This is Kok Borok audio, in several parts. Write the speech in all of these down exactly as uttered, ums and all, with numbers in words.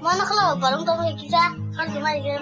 Mana kalau barang tong kisa, kan cuma ini.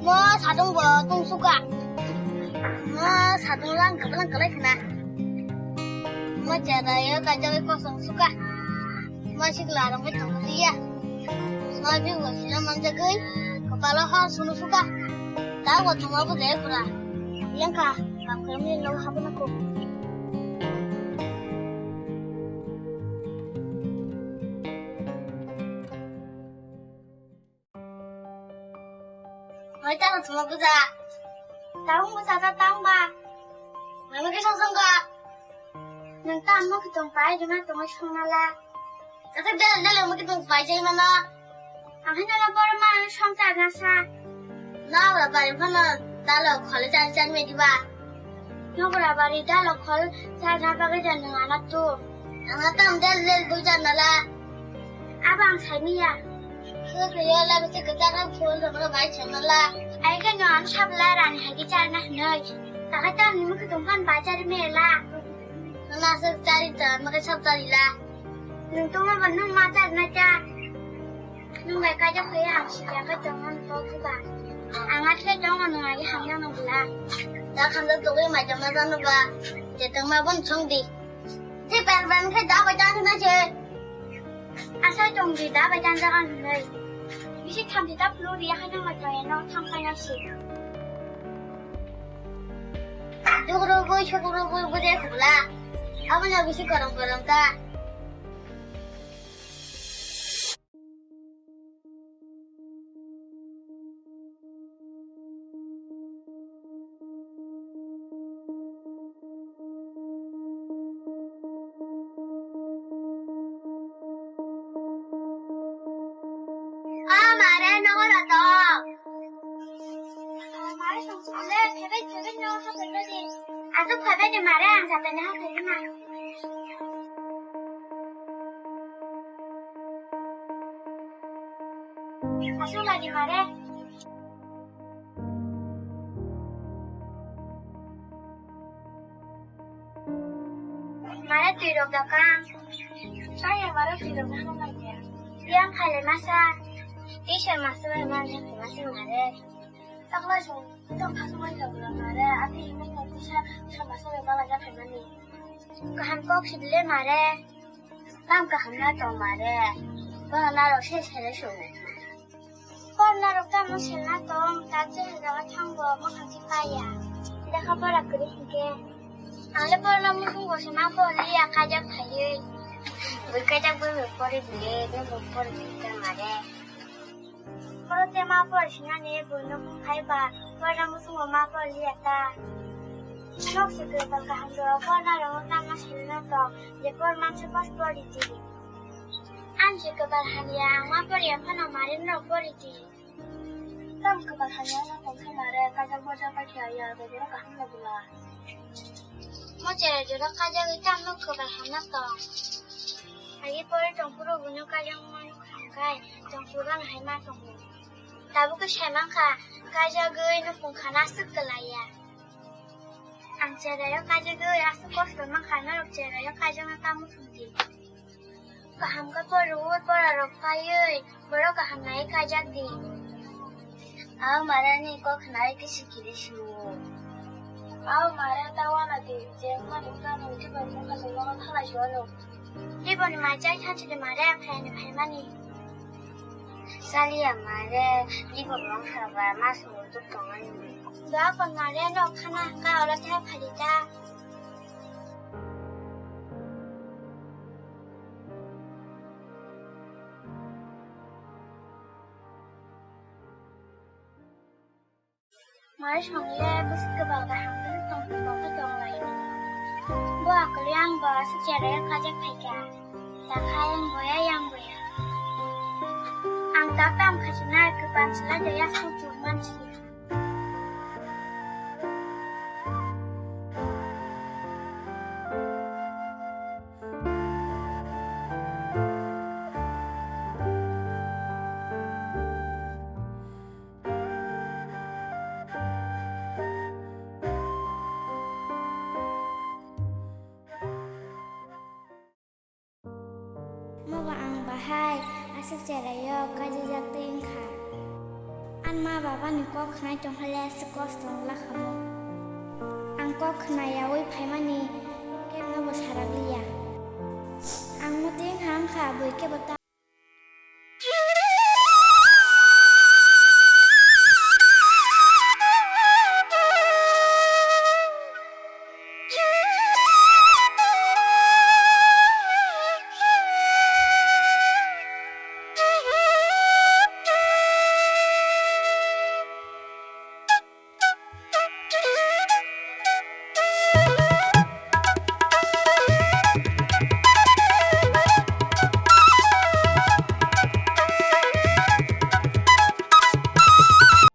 Mo sadung bo tong suka. Mo sadung lang kablang kalai khna. Mo chera yo kajal kosong suka. Masik larang bai tonglia. Sobi wasila manjagwi, kapalo hor sunu suka. Ta watuma bu jaya kura. Yangka, kam kami lo habana ko. Mai ta watuma buja. Taung buja ta taung ba. Mama ke song song ka. Nwng tamo khe tong pai rwna tongwi songna la. Kathak dal dal mo khe tong pai jai mano. Ang hai nana boro ma song charna sa. Nabra bari phano dalo khole char char me diba. Nabra bari dalo khol charna bagwi jan nwng ana tu. Ang tam dal dal bui charna la. Abo ang sai miya. Sokriyo la bisi kwchak phul rok bai charna la. Ai khe no ang sabla rani hai khe charna hwnwi. Takai tam ni mukhe tong phan bai char me la. Nang aswk chari ta, makai sab chari la. Nwng tongma ba nwng ma chari na cha. Nwng bai kaijak phai ang sijak khe tongma nwng tong khe ba. Ang athlai tongma nwng agi hamya no bwla. Da khamda togwi mai tongma jano ba. Je tongma bon chong di. Je pen pen khe da bai chari na che. Asai tong di da bai chari jaga nwng. Bisi tham di da phlu di yakhai nwng bai tong eno tham khai na si. Dukrugwi sukrugwi bwrwi hukla. Abono bisi korom korom ta. O mare, nogo rw tong. Mare, song song le, phaibai, phaibai, no, ha phaibai de. Aswk phaibai de, mare, ang jabai na ha phaibai na. Aswk lai de, mare. Mare twi rok da kang. Saya mare twi rok da kang ya. Yang khale masa. Isor masa bai mare khale masa mare. Takla song tong khasung mai thok mare. Ati imai na kisa sa masa bai bala ja khaimani. Kaham kok sidle mare. Tam kaham na tong mare. Bono narok se sele sung. Por narok tamo selna tong, ta je jaga thango, mokhang si paya. Lekha pora kwrwi hinkhe. Ang le porno mukhungo se ma por liya, kaijak phaiwi. Bui kaijak bui bui pori bile, bui bui pori bile ta mare. Poro te ma por sinani, bui no phai ba, porno mukhungo ma por liya ta. Nok se kwtal kaham do, por narok tamo selna tong, je por manse pas pori di. Ang se kwtal hamya, ang ma poriya phano mare norok pori di. Tam kwtal hamya no tongkhe mare, kajak bojak bai khe ya, bebero kaham no bwla. Mo cherai jora kajagwi tam no kwtal hamya tong. Agi pore tongphuru buino kajak mano khamkai, tongphuru gana hai ma tongo. Tabuk khe sai mankha, kajagwi nukhung khana aswk kwlaiya. Ang cherai o kajagwi aswk kosto mankha, norok cherai o kajagwi tamo thwngdi. Kaham khe porwi, pora rok phaiwi, borok kaham nai khaijak di. Abo mare ani kok khnai khe sikiri siwo. Abo mare ta wana di, je wngmani wngkha nwng teibo wngkha se nogo thalai si wano. Teibo ni mai chai thansi di mare, phai ani phaimani. Chaliya mare, ibo rong haba, mas bo tuk tongani. Dua ko nare no khana ka ora thai phali ta. Mai songya bwswk kwbang kaham tong tong khe tong lai. Bo akwlwi ang bo aswk cherai kajak phaikha. Takhai ang boya yang boya. Ang tak tam khachina kwpan chwla de yak suk chuk man si. Mobo ang bahai aswk cheraio kajijak twi wngkha. Ani ma babani kok khnai tongkha le aswk kosto wng lakha mo. Ang kok khna yaui phaimani kebnobo sarak liya. Ang motwi wngkha wngkha bui kebo ta